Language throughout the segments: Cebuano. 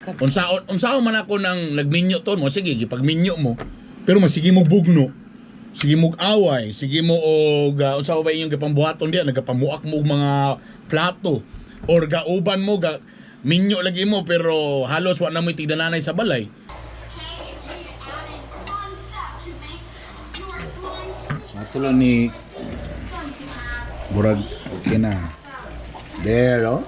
Unsaon man ako nang nagminyo to mo, sige gipagminyo mo. Pero masige mo bugno. Sige mo away, sige mo og unsa ba inyong gipambuhaton diya, nagapamuak mo og mga plato or gauban mo ga minyo lagi mo pero halos wa na mo'y tigdananay sa balay. Sa ato lang ni Murag okay na. There, oh.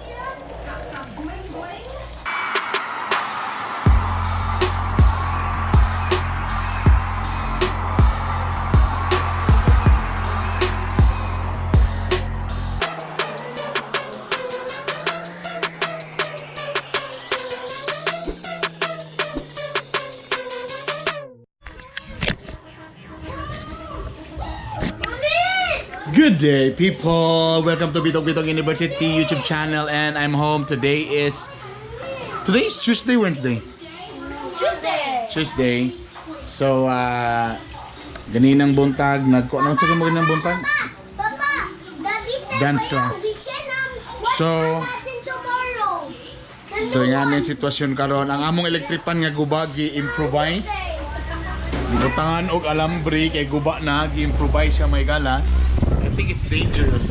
Good day, people! Welcome to Bitong Bitong University YouTube channel, and I'm home. Today is Tuesday, Wednesday. Tuesday. Tuesday. So, ganinang buntag, nagko ano sa mo ganinang buntag? Papa, Daddy said Dance kaya class. we can what natin tomorrow. The So, new yan one. ang sitwasyon karon. Ang among electric pan nga guba gi-improvise. Gibutangan og alambre kay guba na gi-improvise siya may gala. I think it's dangerous.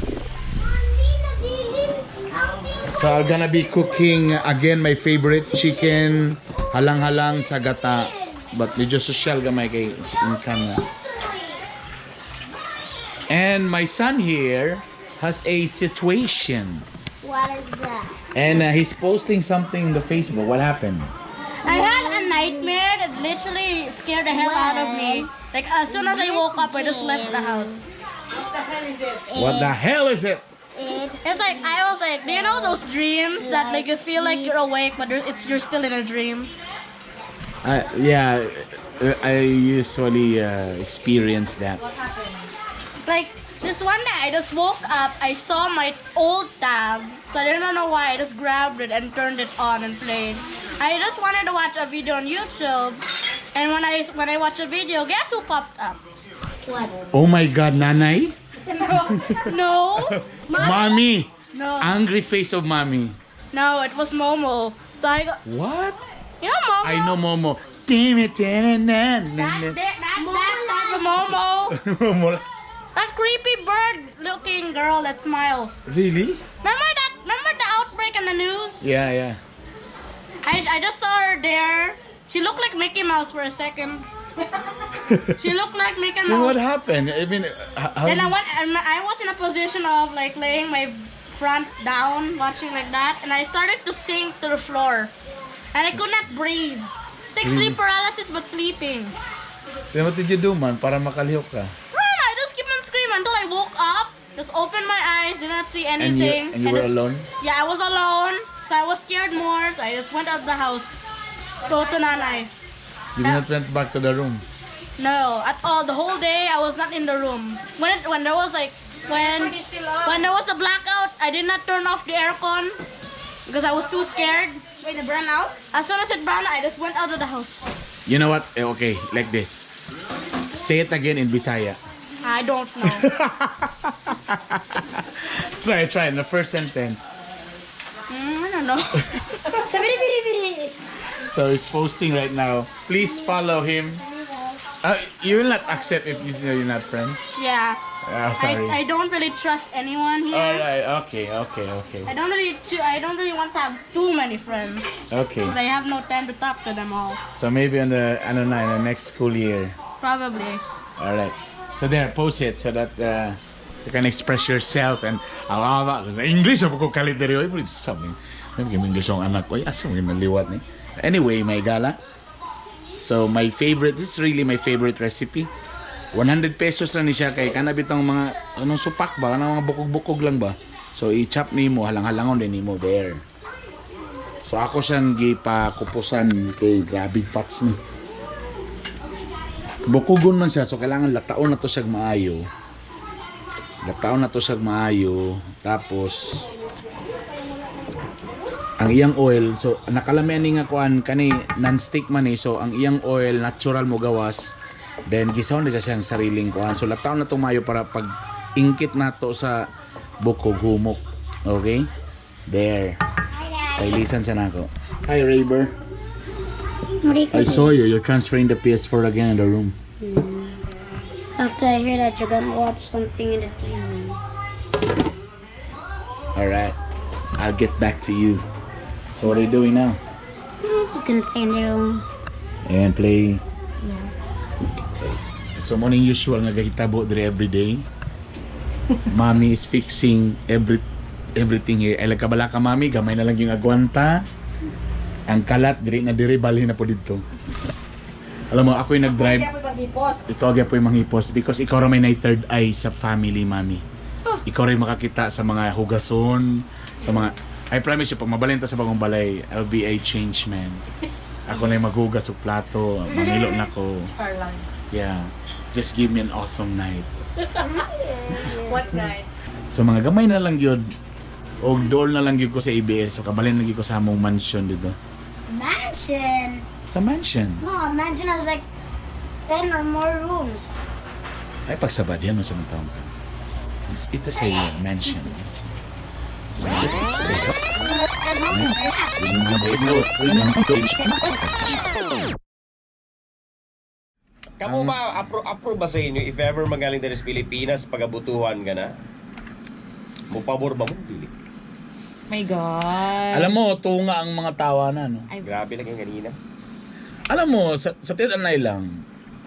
Mami, nabilin ang pink. So I'm gonna be cooking again my favorite chicken, halang-halang sa gata. But medyo social gamay kay inkan na. And my son here has a situation. What is that? And he's posting something in the Facebook. What happened? I had a nightmare that literally scared the hell out of me. Like as soon as I woke up, I just left the house. What the hell is it? It It's like I was like, do you know those dreams that like you feel like you're awake, but it's you're still in a dream? Yeah, I usually experience that. Like this one day, I just woke up, I saw my old tab, so I didn't know why. I just grabbed it and turned it on and played. I just wanted to watch a video on YouTube, and when I watched a video, guess who popped up? What? Oh my God, Nanay? No, Mommy! no, Angry face of mommy. no, it was Momo. So I go, What? you know Momo. I know Momo. Damn it, That, that, that, that type of Momo. Momo. That creepy bird-looking girl that smiles. Really? Remember that? Remember the outbreak in the news? Yeah. I just saw her there. She looked like Mickey Mouse for a second. She looked like Mickey Then what Mouse. happened? I mean, how Then I went. And I was in a position of like laying my front down, watching like that, and I started to sink to the floor, and I could not breathe. It's like sleep paralysis, but sleeping. Then what did you do, man? Para makalihok ka. Run! I just keep on screaming until I woke up. Just opened my eyes, did not see And you, anything. and you were just- alone? Yeah, I was alone, so I was scared more. So I just went out the house, go to Nanay. You did not went back to the room. No, at all. The whole day I was not in the room. When it, when there was like when there was a blackout, I did not turn off the aircon because I was too scared. Wait, the brown out? As soon as it brown, I just went out of the house. You know what? Eh, okay, like this. Say it again in Bisaya. I don't know. Try, try. In the first sentence. I don't know. So he's posting right now. Please follow him. You will not accept if you know you're not friends. Yeah, Sorry. I don't really trust anyone here. All right. Okay. Okay. Okay. I don't really want to have too many friends Okay. because I have no time to talk to them all. So maybe on the, I don't know, in the next school year. Probably. All right. So there, post it so that you can express yourself and awa English ako ko kalit diri oy sabi. Maybe English ang anak ko. Ay, asa mo naliwat ni. Anyway, may gala. So my favorite, this is really my favorite recipe. 100 pesos na ni siya kay kana bitong mga anong supak ba, kanang mga bukog-bukog lang ba. So i-chop nimo, halang-halangon din nimo there. So ako siyang gipakupusan kay grabe fats ni. Bukugon man siya, so kailangan lataon na to siya maayo. Lataon na to siya maayo. Tapos ang iyang oil, so nakalami ani nga kuan kani non-stick man ni, so ang iyang oil natural mo gawas. Then gisahon na siya siyang sariling kuan. So lataon na to maayo para pag ingkit nato sa bukog humok. Okay? There. Hi, Daddy. Pailisan sa nako. Hi, Rayber. What are you I gonna saw you. You're transferring the PS4 again in the room. do? After I hear that, you're gonna watch something in the TV. All right. I'll get back to you. So what are you doing now? I'm just gonna stay in the room. And play. Yeah. So mao ning usual nga gahitabo diri every day. Mommy is fixing everything here. Ay kabala ka, Mami, gamay na lang yung agwanta. Ang kalat diri na diri, balhin na po dito. Alam mo, ako yung nag-drive. Ikaw gyud po yung manghipos because ikaw ra may na third eye sa family, Mami. Ikaw rin makakita sa mga hugason, sa mga. I promise you, pag mabalhin ta sa bagong balay, I'll be a change man. Ako na yung maghugas og plato, mangilo na ko. Yeah. Just give me an awesome night. What night? So mga gamay na lang yun. Og dool na lang yun ko sa ABS. So kabalin lang yun ko sa among mansion dito. Mansion? It's a mansion. No, a mansion has like 10 or more rooms. Ay, pagsabad yan mo sa mga taong ka. It is a mansion. Kamo ba, approve ba sa inyo if ever magaling diri sa Pilipinas, pagabutuhan ka na? Mupabor ba mo? Dili. My God. Alam mo, tunga ang mga tawa na, no? Grabe lang yung kanina. Alam mo, sa Tid-anay lang,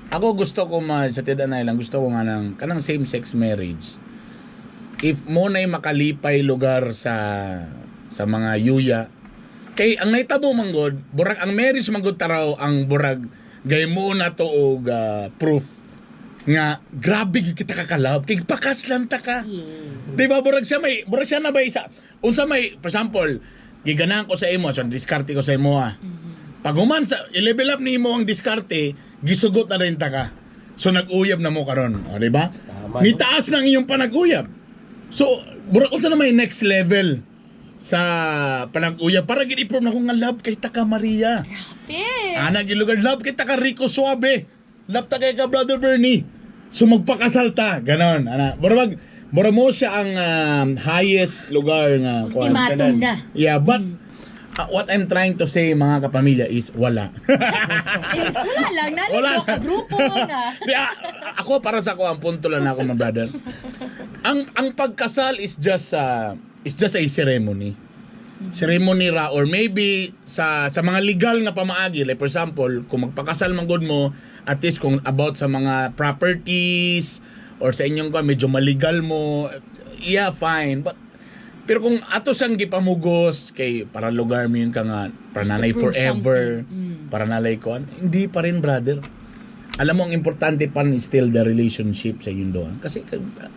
ako gusto ko sa Tid-anay lang, gusto ko nga ng, kanang same-sex marriage. If mo na'y makalipay lugar sa mga yuya, kay ang naitabo manggod, burag ang marriage manggod taraw ang burag gay mo na to og proof nga grabe gyud kita kakalab kay pakaslan ta ka. Di ba burag siya na ba isa unsa may, for example, giganahan ko sa imo, so diskarte ko sa imo ah. Pag human sa i-level up nimo ang diskarte, gisugot na rin ta ka. So nag-uyab na mo karon, o di ba? Tama, no? Nitaas na ang iyong panag-uyab. So burag unsa na may next level sa panag-uyab para gid i-prove na ko nga love kay taka Maria. Grabe. Ana gyud lugar love kay taka Rico Suave. Love ta kay ka Brother Bernie. So magpakasal ta, ganon. Ana, murag mura mo siya ang highest lugar nga kuan. Ultimatum na. Yeah, but what I'm trying to say, mga kapamilya, is wala. Eh, wala lang. Nalito ka grupo nga. Di, ako para sa ako ang punto lang ako, my brother. Ang pagkasal is just a ceremony. Ceremony ra or maybe sa mga legal nga pamaagi, like for example, kung magpakasal man gud mo, at least kung about sa mga properties or sa inyong ka medyo maligal mo, yeah, fine. But pero kung ato siyang gipamugos kay para lugar mo yun ka nga para Just to nanay prove forever, something. para nalay ko, hindi pa rin, brother. Alam mo, ang importante pa rin is still the relationship sa inyong doon. Kasi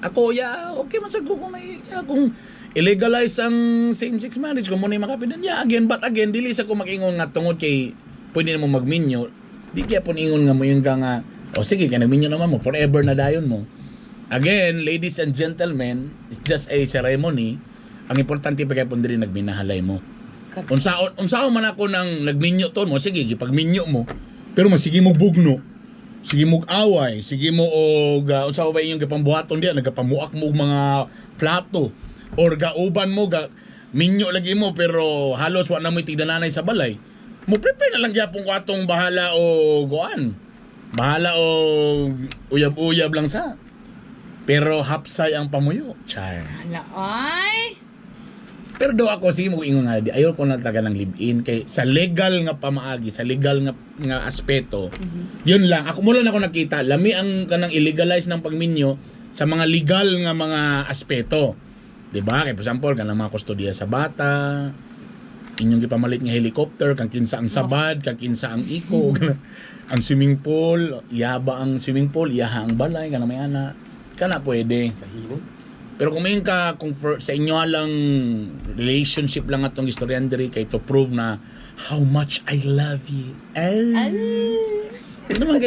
ako, yeah, okay man sad ko kung may, yeah, kung illegalize ang same-sex marriage, kung muna yung makapidan, yeah, again, but again, dili sa ko mag-ingon nga tungod kay pwede na mo magminyo, di kaya po ingon nga mo yung ka nga, o sige, kaya nagminyo naman mo, forever na dayon mo. Again, ladies and gentlemen, it's just a ceremony. Ang importante pa kaya po diri nagminahalay mo. Unsaon man ako nang nagminyo to mo, sige, gipagminyo mo. Pero mo sige mo bugno. Sige mo away, sige mo og unsa ba inyong gipambuhaton diya, nagapamuak mo og mga plato or gauban mo ga minyo lagi mo pero halos wa na mo'y tigdananay sa balay. Mo prepare na lang gyapon ko atong bahala o goan. Bahala o uyab-uyab lang sa. Pero hapsay ang pamuyo. Char. Ala, ay. Pero daw ako sige mo ingon nga di ayaw ko na talaga ng live-in kay sa legal nga pamaagi, sa legal nga aspeto. Yun lang. Ako mo lang ako nakita lami ang kanang illegalize ng pagminyo sa mga legal nga mga aspeto. 'Di ba? Kay for example, kanang mga kustodiya sa bata, inyong gipamalit nga helicopter, kang kinsa ang sabad, kang kinsa ang iko, ang swimming pool, iyaba ang swimming pool, iyaha ang balay, kana may ana. Kana pwede. Tahimik. Pero kung may ka kung for, sa inyo lang relationship lang atong istoryan diri kay to prove na how much I love you. Ay. Di naman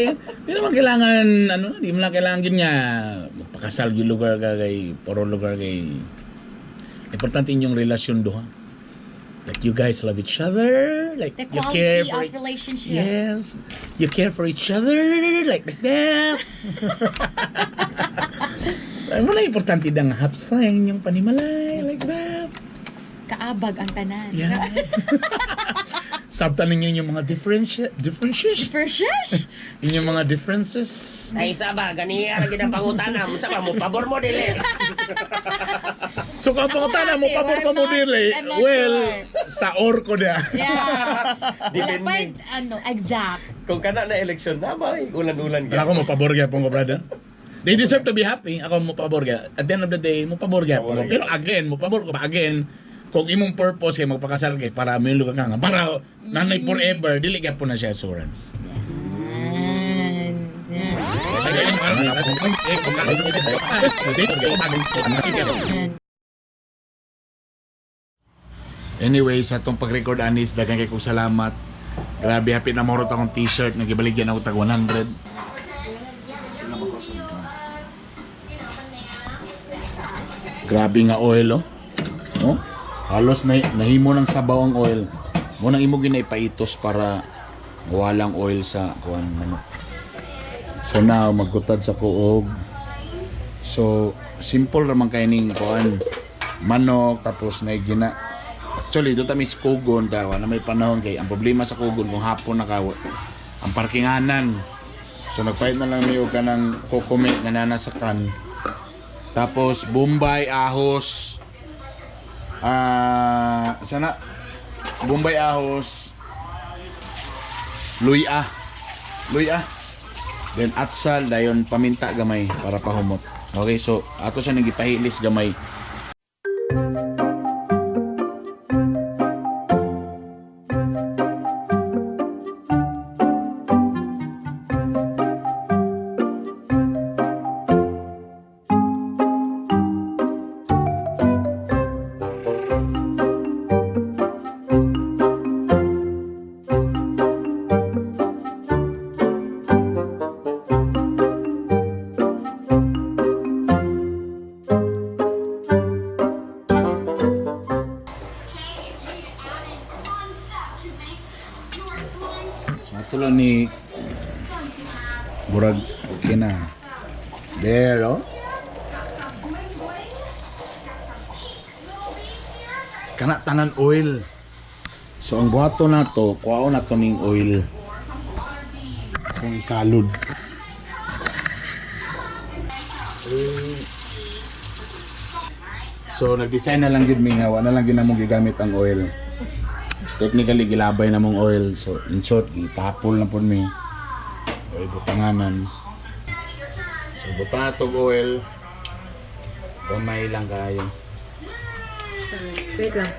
kailangan ano, di mo lang kailangan yun nga magpakasal yung lugar ka kay puro lugar kay importante inyong relasyon duha. Like you guys love each other, like The you care quality for of relationship. Yes. You care for each other like that. Ay, wala importante dang hapsay ang inyong panimalay like that. Kaabag ang tanan. Yeah. Sabtan ninyo yung mga differences. For shush! Inyong mga differences. Ay sa ba ganiya ra gid ang pangutana, unsa ba mo pabor mo dili? So kung ang pangutana mo, Ate, pabor pa I'm mo not- dili, I'm not well, sure. sa or ko na. Yeah. Wala pa, Depende. ano, exact. Kung kana na eleksyon na ba ulan-ulan Pero ako mo pabor gyapon ko, brother. They deserve to be happy. Ako mo pabor gyud. At the end of the day, mo pabor gyapon ko. Pabor Pero again, mo pabor ko pa again. Kung imong purpose kay magpakasal kay para milo ka nga para nanay forever dili gyapon na siya assurance. And, yeah. Anyway, sa atong pag-record anis, daghang kay kong salamat. Grabe, happy na morot akong t-shirt. Nagibaligyan ako tag 100. Grabe nga oil, oh. Oh? Halos na, nahimo ng sabaw ang oil. Mo nang imo ginaipaitos para walang oil sa kuan manok. So now magkutad sa kuog. So simple ra man kay ning kuan manok tapos na gina. Actually do ta mis kugon ka na may panahon kay ang problema sa kugon kung hapon na ka ang parkinganan. So nagpalit na lang mi og kanang kokome nga nana sa kan. Tapos Bombay ahos. Ah, sana Bombay ahos. Luya. Luya. Then atsal dayon paminta gamay para pahumot. Okay, so ato siya nagipahilis gamay. So ato lang ni Burag okay na. There oh. Kana tanan oil. So ang buhato nato, kuhaon nato ning oil. Kung isalod. So nag-design na lang gid mi nga wa na lang gid namo gigamit ang oil. Technically gilabay na mong oil. So in short, gitapol na pud mi. Oil butanganan. So butang atog oil. Gamay lang kayo. Wait lang.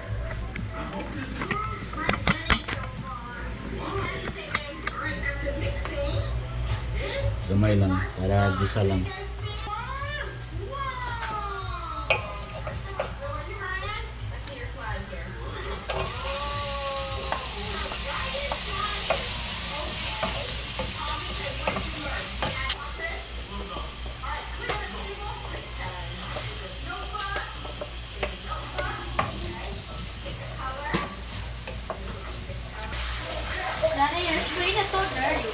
Gamay lang para gisa lang. Daddy, your screen is so dirty.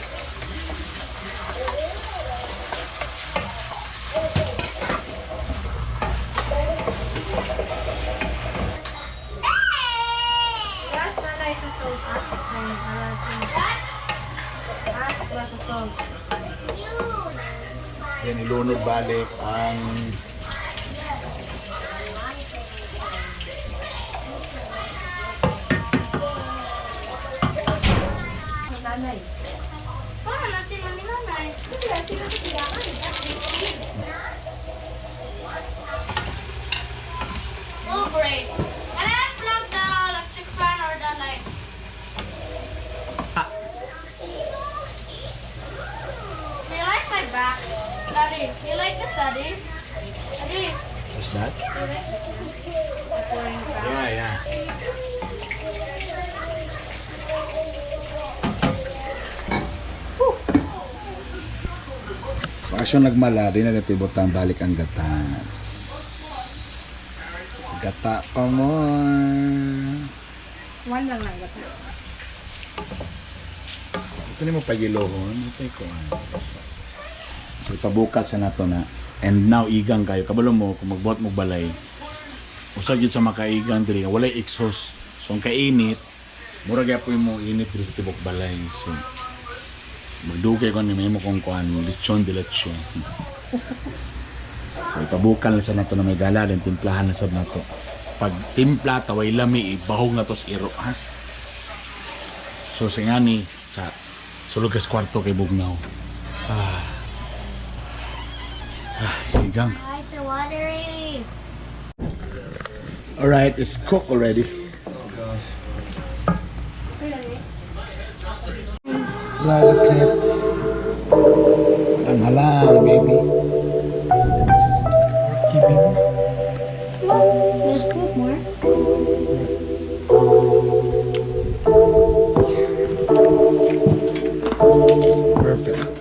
Yan ilunod balik ang Paano na si Mami Nanay? Oh, great. Can I unplug the electric fan or the light? Do you like my back? Daddy, you like this, Daddy? Daddy, What's that? Yeah. So asyo nagmala, di na natibutang balik ang gata. Gata pa mo. One lang lang gata. Ito ni mo pagilohon, ito ko. So ipabukas na nato na. And now igang kayo. Kabalo mo kung magbuhat mo balay. Usag yun sa makaigang diri walay exhaust. So ang kainit Mura gyapon mo init diri sa tibok balay. So magdugay ko ni mahimo kong kuan lechon de leche. So ipabukan lang sa nato na may gala then timplahan na sad nato. Pag timpla taway lami ibahog na to sa iro ha. So sa ngani sa sulod kas kwarto kay bugnaw. Ah. Ah, higang. Eyes are watery. All right, it's cooked already. Right, that's it. Ang halang, baby. This is turkey, baby. There's still more. Perfect.